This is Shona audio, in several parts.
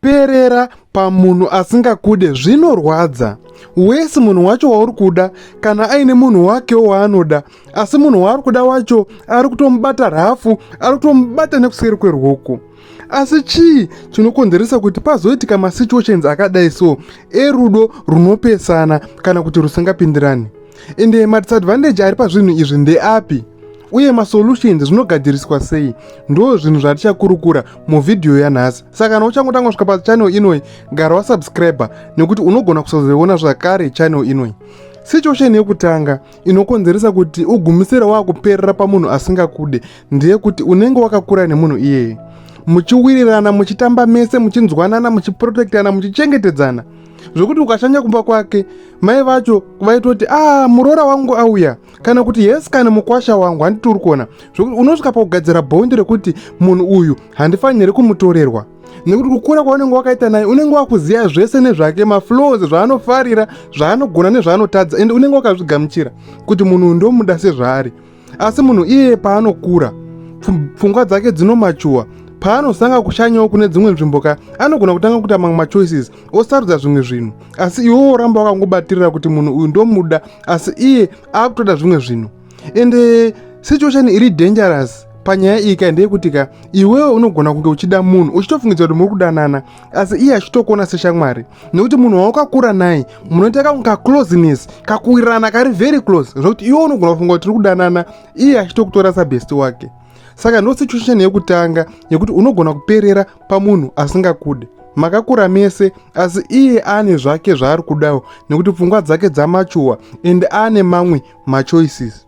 Kuperera pamunhu asingakude zvinorwadza. Wese munhu wacho wauri kuda kana aine munhu wakewo waanoda, asi munhu waari kuda wacho ari kutomubata rafu, ari kutomubata nekuseri kweruoko. Asi chii chinokonzeresa kuti pazoitika masituations akadai so erudo runopesana kana kuti rusingapindirani? Ende madisadvantage ari pazvinhu izvi ndeapi? Uye masolutions zvinogadziriswa sei? Ndo zvinhu zvatichakurukura muvhidhiyo yanhasi. Saka kana uchangotanga kusvika pachannel inoi, gara wasubscribe nekuti unogona kusazoiona zvakare channel inoi. Situation yekutanga inokonzeresa kuti ugumisire wakuperera pamunhu asingakude ndeyekuti unenge wakakura nemunhu iyeye, muchiwirirana, muchitamba mese, muchinzwanana, muchiprotectana, muchichengetedzana, zvekuti ukashanya kumba kwake mai vacho vaitoti, "A ah, muroora wangu auya," kana kuti, "Yes, kana mukwasha wangu." Handiti uri kuona zvekuti unosvika pakugadzira bond rekuti munhu uyu handifaniri kumutorerwa, nekuti kukura kwaunenge wakaita naye unenge wakuziva zvese nezvake, maflaws, zvaanofarira, zvaanogona nezvaanotadza, ende unenge wakazvigamuchira kuti munhu uyu ndomuda sezvaari. Asi munhu iyeye paanokura, pfungwa dzake dzinomature, paanosanga kushanyawo kune dzimwe nzvimbo ka, anogona kutanga kuita mamwe machoices, osarudza zvimwe zvinhu, asi iwewo woramba wakangobatirira kuti munhu uyu ndomuda, asi iye akutoda zvimwe zvinhu. Ende situation iri dangerous panyaya iyi ka ndeyekuti ka, iwewe unogona kunge uchida munhu, uchitofungidzira kuti muri kudanana, asi iye achitokuona seshamwari, nekuti munhu wawakakura naye munoita kamwe kacloseness, kakuwirirana kari very close, zvokuti iwe unogona kufunga kuti tiri kudanana, iye achitokutora sabest wake. Saka ndo situation yekutanga yekuti unogona kuperera pamunhu asingakude. Makakura mese, asi iye ane zvake zvaari kudawo, nekuti pfungwa dzake dzamature and ane mamwe machoices.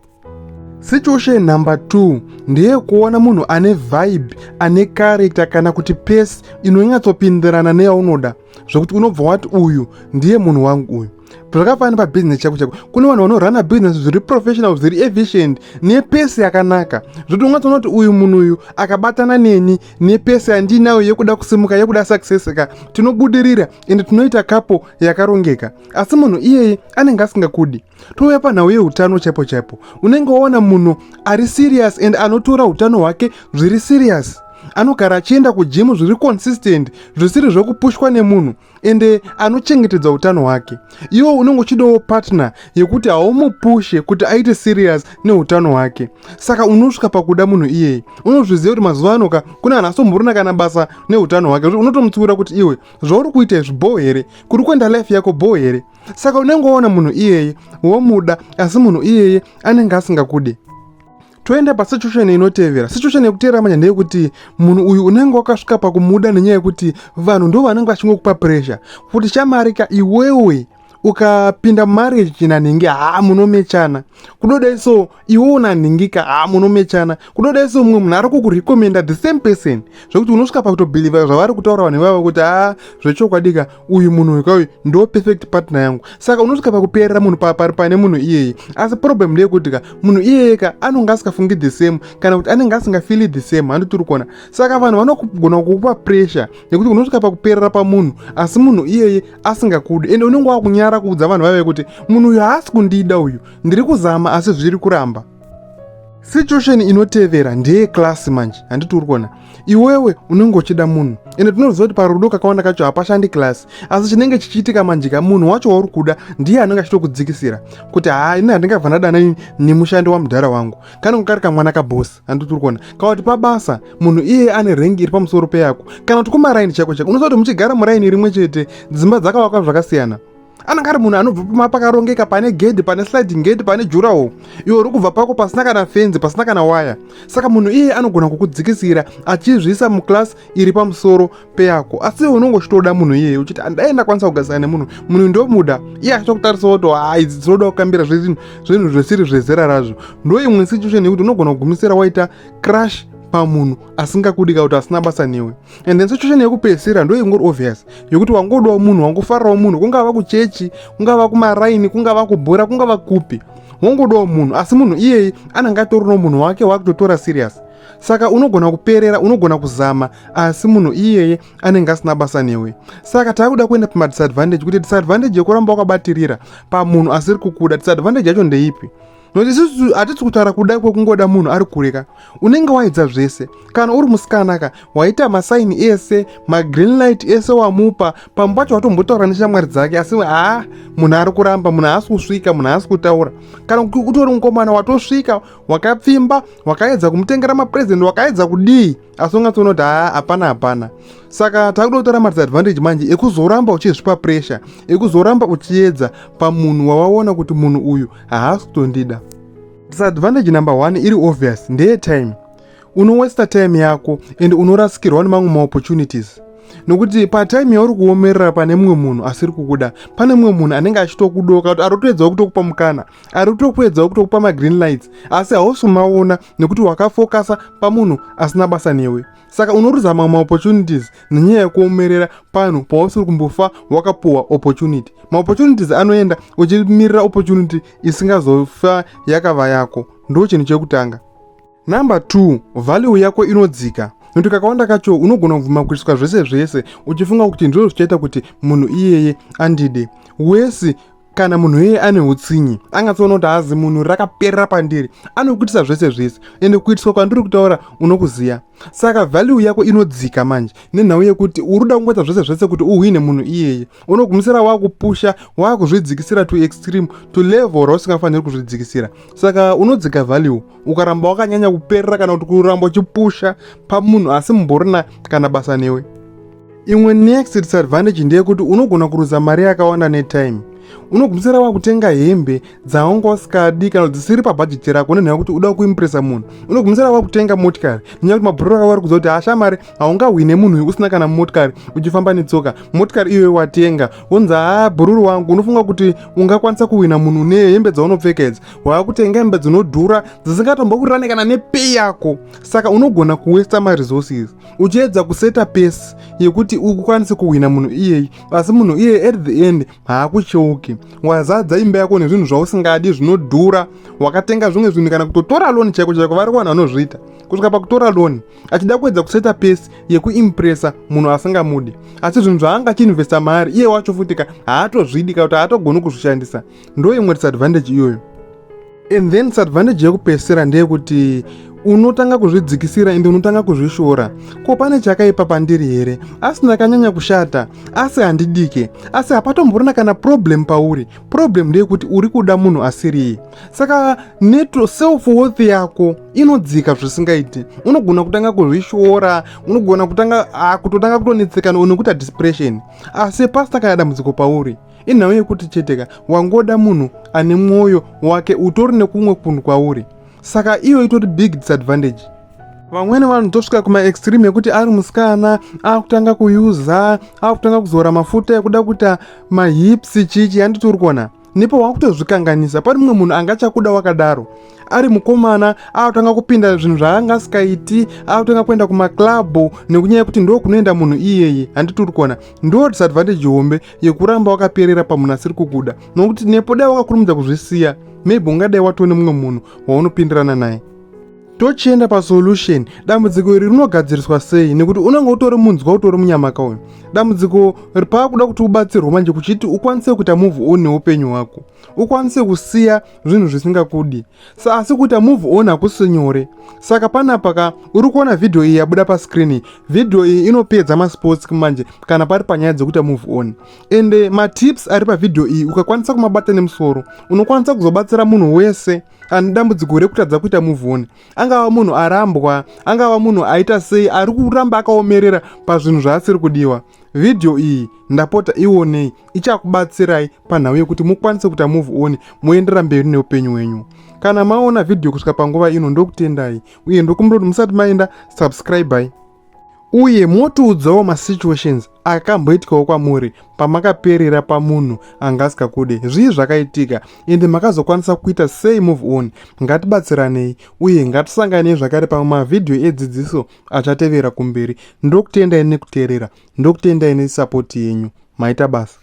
Situation number 2 ndeyekuona munhu ane vibe, ane character kana kuti pace inonyatsopindirana neyaunoda, zvokuti unobva wati, "Uyu ndiye munhu wangu uyu." Zvakafanana pabhizinesi chako chako, kune vanhu vanorana bhizinesi zviri professional, zviri efficient, nepace yakanaka, zvokuti ungatsoona kuti uyu munhu uyu akabatana neni nepace yandinayo yekuda kusimuka, yekuda success ka, tinobudirira ende tinoita couple yakarongeka. Asi munhu iyeye anenge asingakudi. Touya panhau yeutano chaipo chaipo, unenge waona munhu ari serious and anotora utano hwake zviri serious, anogara achienda kugym zviri consistent, zvisiri zvekupushwa nemunhu, ende anochengetedza utano hwake. Iwo unenge uchidawo partner yekuti haumupushe kuti aite serious neutano hwake. Saka unosvika pakuda munhu iyeye. Unozviziva kuti mazuva ano ka kune vanhu asomborina kana basa neutano hwake. Unotomutsiura kuti, "Iwe, zvauri kuita izvi bho here? Kuri kuenda life yako bho here?" Saka unenge waona munhu iyeye, womuda, asi munhu iyeye anenge asingakudi. Toenda pasituation inotevera. Situation yekutevera manje ndeyekuti munhu uyu unenge wakasvika pakumuda nenyaya yekuti vanhu ndo vanenge vachingokupa pressure kuti, "Shamarika, iwewe ukapinda marriage nanhingi, haa, munomechana kudodai." So iwe unanhingika, haa, munomechana kudodai. So mumwe munhu ari kukurecommenda the same person, zvekuti unosvika pakutobelieva zvavari kutaura vanhu ivavo kuti, "Haa, zvechokwadika uyu munhu uyu kauyu ndo perfect partner yangu." Saka unosvika pakuperera munhu pane munhu iyeye. Asi problem ndeyekuti ka, munhu iyeye ka anonge asingafungi the same, kana kuti anenge asingafeeli the same. Handiti uri kuona? Saka vanhu vanogona kukupa pressure nekuti unosvika pakuperera pamunhu, asi munhu iyeye asingakudi, ende unenge wakunyara kuudza vanhu vaive kuti munhu uyu haasi kundida uyu, ndiri kuzama asi zviri kuramba. Situation inotevera ndeyeclass manje. Handiti uri kuona? Iwewe unenge uchida munhu, ende tinoziva kuti parudo kakawanda kacho hapashandi class. Asi chinenge chichiitika manjika, munhu wacho wauri kuda ndiye anenge achitokudzikisira kuti, "Haa, ini handingabva ndadana nemushandi wamudhara wangu," kana kari kamwana kabhosi. Handiti uri kuona? Kana kuti pabasa munhu iyeye ane rank iri pamusoro peyako, kana kuti kumaraini chako chako, unoziva kuti muchigara muraini rimwe chete, dzimba dzakavakwa zvakasiyana, anenge ari munhu anobva pakarongeka, pane gedhi, pane sliding gate, pane durawall, iwe uri kubva pako pasina kana fenzi, pasina kana waya. Saka munhu iyeye anogona kukudzikisira achizviisa muclass iri pamusoro peyako, asi iwe unonge uchitoda munhu iyeye, uchiti, "Andai ndakwanisa kugarisana nemunhu, munhu ndomuda." Iye achitokutarisawo kuti, "Hai, idzi dzinoda kukambira zvinhu zvisiri zvezera razvo." Ndo imwe situation yekuti unogona kugumisira waita crush pamunhu asingakudi kana kuti asina basa newe. And then situation yekupedzisira ndo ingori obvious, yekuti wangodawo munhu, wangofarirawo munhu, kungava kuchechi, kungava kumaraini, kungava kubhora, kungava kupi, wangodawo munhu, asi munhu iyeye anenge atorino munhu wake waakutotora serious. Saka unogona kuperera, unogona kuzama, asi munhu iyeye anenge asina basa newe. Saka taakuda kuenda pamadisadvantage, kuti disadvantage yekuramba wakabatirira pamunhu asiri kukuda, disadvantage yacho ndeipi? Nokuti isusu hatisi kutaura kuda kwekungoda munhu ari kure ka. Unenge waedza zvese. Kana uri musikana ka, waita masaini ese, magreen light ese wamupa, pamwe pacho watombotaura neshamwari dzake, asi haa munhu ari kuramba, munhu haasi kusvika, munhu haasi kutaura. Kana utori mukomana watosvika, wakapfimba, wakaedza kumutengera mapresident, wakaedza kudii, asi ungatsoona kuti haa hapana hapana. Saka takuda kutora madisadvantage manje ekuzoramba uchizvipa pressure, ekuzoramba uchiedza pamunhu wawaona kuti munhu uyu haasi kutondida. Disadvantage number 1 iri obvious ndeye time. Unowesta time yako and unorasikirwa nemamwe maopportunities, nokuti patime yauri kuomerera pane mumwe munhu asiri kukuda, pane mumwe munhu anenge achitokudoka kuti ari kutoedzawo kutokupa mukana, ari kutokuedzawo kutokupa magreen lights, asi hausi kumaona nekuti wakafokasa pamunhu asina basa newe. Saka unoruza mamwe maopportunities nenyaya yekuomerera panhu pausiri kumbofa wakapuwa opportunity. Maopportunities anoenda uchimirira opportunity isingazofa yakava yako. Ndo chinhu chekutanga. Number 2, value yako inodzika, nokuti kakawanda kacho unogona kubvuma kuiswa zvese zvese uchifunga kuti ndizvo zvichaita kuti munhu iyeye andide. Wesi kana munhu iyeye ane utsinye, angatsoona kuti haazi munhu rakaperera pandiri, anokuitisa zvese zvese, ende kuitiswa kwandiri kutaura unokuziya. Saka value yako inodzika manje nenhau yekuti uri kuda kungoita zvese zvese kuti uhwine munhu iyeye. Unogumisira wakupusha, wakuzvidzikisira to extreme, to level rausingafaniri kuzvidzikisira. Saka unodzika value ukaramba wakanyanya kuperera kana kuti kuramba uchipusha pamunhu asi mumborina kana basa newe. Imwe next disadvantage ndeyekuti unogona kuruza mari yakawanda netime. Unogumisira wakutenga hembe dzaunga usikadi kana dzisiri pabhajeti rako nenhau yekuti uda kuimpresa munhu. Unogumisira wakutenga motikari nenyaya yekuti mabhururu ako vari kuziva kuti hashamari haungahwine munhu uyu usina kana motikari, uchifamba netsoka. Motikari iyoyo watenga, wonzi haa bhururu wangu, unofunga kuti ungakwanisa kuhwina munhu nehembe dzaunopfeka idzi? Waakutenga hembe dzinodhura dzisingatombokurirane kana nepay yako. Saka unogona kuwesta maresources uchiedza kuseta pace yekuti ukwanise kuhwina munhu iyeyi, asi munhu iyeye at the end haakucheuki. Wazadza imba yako nezvinhu zvausingadi zvinodhura, wakatenga zvimwe zvinhu kana kutotora loan chaiko chaiko. Vari vanhu vanozviita kusvika pakutora loan achida kuedza kuseta pace yekuimpresa munhu asingamudi, asi zvinhu zvaanga achiinvesta maari iye wacho futika haatozvidi kana kuti haatogoni kuzvishandisa. Ndo imwe disadvantage iyoyo. And then disadvantage yekupedzisira ndeyekuti unotanga kuzvidzikisira ende unotanga kuzvishora. Ko pane chakaipa pandiri here? Asi ndakanyanya kushata? Asi handidike? Asi hapatomborina kana problem pauri. Problem ndeyekuti uri kuda munhu asiriye. Saka neto self worth yako inodzika zvisingaiti. Unogona kutanga kuzvishora, unogona kutanga kutotanga kutonetseka nekuita depression, asi pasina kana dambudziko pauri. Inhau yekuti cheteka wangoda munhu ane mwoyo wake utori nekumwe kunhu kwauri. Saka iyo itori big disadvantage. Vamweni vanhu tosvika kumaextreme ekuti ari musikana akutanga kuyuza, akutanga kuzora mafuta ekuda kuita mahips chichi, handiti uri kuona nepo wakutozvikanganisa. Pane mumwe munhu angachakuda wakadaro, ari mukomana akutanga kupinda zvinhu zvaanga asikaiti, akutanga kuenda kumaklabhu nekunyaya yekuti ndo kunoenda munhu iyeye, handiti uri kuona? Ndo disadvantage hombe yekuramba wakaperera pamunhu asiri kukuda, nokuti nepo dai wakakurumidza kuzvisiya, maybe ungadai watone mumwe munhu waunopindirana naye. Tochienda pasolution. Dambudziko iri rinogadziriswa sei? Nekuti unenge utori munzwa, utori munyamaka uyu. Dambudziko paakuda kuti ubatsirwe manje kuchiti ukwanise kuita move on neupenyu hwako, ukwanise kusiya zvinhu zvisingakudi. Sa asi kuita move on hakusi nyore. Saka panapa ka uri kuona vhidhiyo iyi yabuda pascreen, vhidhiyo iyi inopedza masports manje kana pari panyaya dzekuita move on. Ende matips ari pavhidhiyo iyi ukakwanisa kumabata nemusoro, unokwanisa kuzobatsira munhu wese ane dambudziko rekutadza kuita move on, angava munhu arambwa, angava munhu aita sei, ari kuramba akaomerera pazvinhu zvaasiri kudiwa. Vhidhiyo iyi ndapota ionei, ichakubatsirai panhau yekuti mukwanise kuita move on muendera mberi neupenyu hwenyu. Kana maona vhidhiyo kusvika panguva ino, ndokutendai, uye ndokumbira kuti musati maenda subscribe, uye motiudzawo masituations akamboitikawo kwamuri pamakaperera pamunhu anga asikakude. Zvii zvakaitika ende makazokwanisa kuita sei move on? Ngatibatsiranei uye ngatisanganei zvakare pamwe mavhidhiyo edzidziso achatevera kumberi. Ndokutendai nekuteerera, ndokutendai nesapoti yenyu. Maita basa.